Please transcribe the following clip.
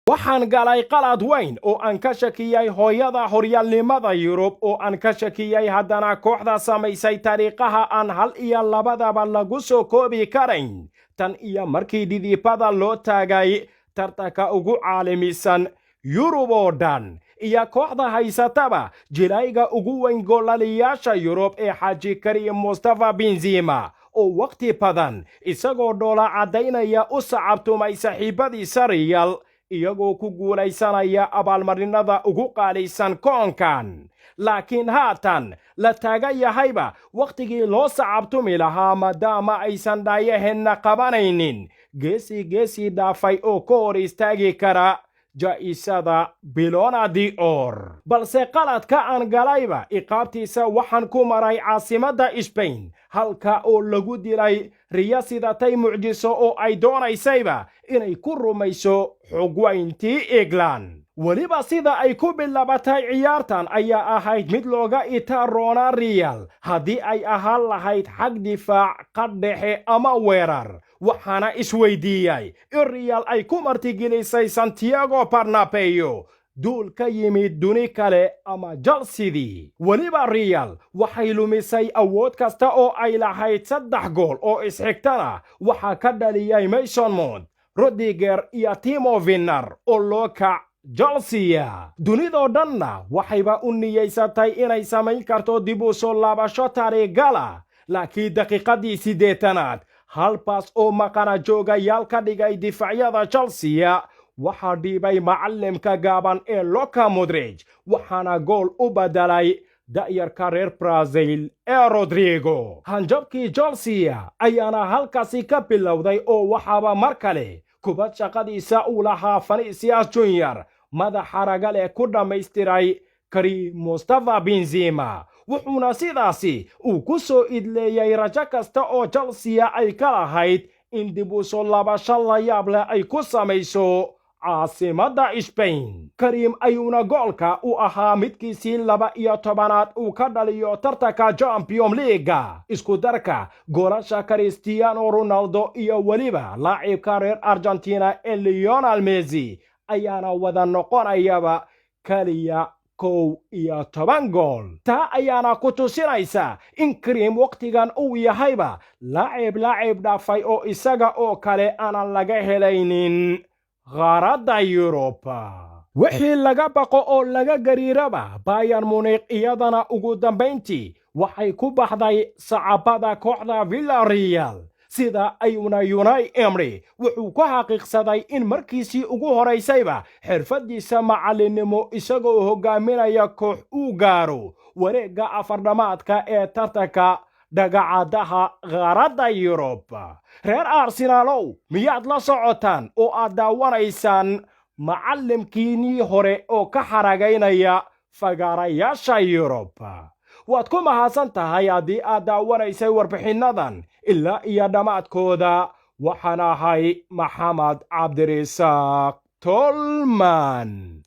Waxaan galay qalad weyn oo aan ka shakiyey hooyada horyaalnimada Yurub, oo aan ka shakiyey haddana kooxda samaysay taariikhaha aan hal iyo labadaba lagu soo koobi karayn tan iyo markii dhidibada loo taagay tartanka ugu caalamisan Yurub oo dhan, iyo kooxda haysataba jilayga ugu weyn goolaliyaasha Yurub ee Xaaji Karim Mustafa Benzema, oo wakhti badan isagoo dhoola caddaynaya u sacabtumay saaxiibadiisa Real iyagoo ku guulaysanaya abaalmarinada ugu qaalisan koonkan, laakiin haatan la taagan yahayba wakhtigii loo sacabtumi lahaa, maadaama aysan dhaayaheenna qabanaynin geesi geesii dhaafay oo ka hor istaagi kara jaa'isada Ballon d'Or. Balse qaladka aan galayba iqaabtiisa waxaan ku maray caasimadda Sbain, halka oo lagu dilay riya sidatay mucjiso oo ay doonaysayba inay ku rumayso xogweyntii England. Weliba sida ay ku bilabatay ciyaartan ayaa ahayd mid looga itaaroona Real haddii ay ahaan lahayd xag difaac, qadhexe ama weerar. Waxaana isweydiiyey in Real ay ku martigelisay Santiago Bernabeu duul ka yimid duni kale ama Chelseadii. Weliba Real waxay lumisay awood kasta oo ay lahayd. Saddex gool oo isxigtana waxaa ka dhaliyay Mason Mount, Rudiger iyo Timo Werner oo loo kac Chelsea. Dunidoo dhanna waxayba u niyeysatay inay samayn karto dib u soo laabasho taariigala, laakiin daqiiqadii 80aad hal baas oo maqana joogayaal ka dhigay difaacyada Chelsea waxaa dhiibay macallimka gaaban ee Luka Modric, waxaana gool u bedelay da'yarka reer Brazil ee Rodrigo. Hanjabkii Chelsea ayaana halkaasi ka bilowday, oo waxaaba mar kale kubad shaqadiisa uu lahaa Vinicius Junior madaxa ragale ku dhammaystiray Karim Mustafa Benzema, wuxuuna sidaasi uu ku soo idleeyey rajo kasta oo Chelsea ay ka lahayd in dib u soo laabasho la yaab leh ay ku samayso caasimadda Sbain. Karim ayuuna goolka u ahaa midkiisii 12aad uu ka dhaliyo tartanka Champion League-ga. Isku darka goolasha Cristiano Ronaldo iyo weliba laacibka reer Argentina ee Lionel Messi ayaana wada noqonayaba keliya 11 gool. Taa ayaana ku tusinaysa in Karim wakhtigan uu yahayba laacib laacib dhaafay oo isaga oo kale aanan laga helaynin qaaradda Yurub. Wixii laga baqo oo laga gariiraba, Bayern Munich iyadana ugu dambayntii waxay ku baxday sacabada kooxda Villarreal. Sida ayuuna Unai Emery wuxuu ku xaqiiqsaday in markiisii ugu horaysayba xirfaddiisa macallinnimo isagoo hogaaminaya koox uu gaaro wareegga afardhamaadka ee tartanka dhagacadaha qaaradda Yurub. Reer Arsenaalow, miyaad la socotaan oo aad daawanaysaan macallimkiinii hore oo ka xaragaynaya fagaarayaasha Yurub? Waad ku mahadsan tahay haddii aad daawanaysay warbixinnadan ilaa iyo dhammaadkooda. Waxaan ahay Maxamed Cabdirisaaq Tolman.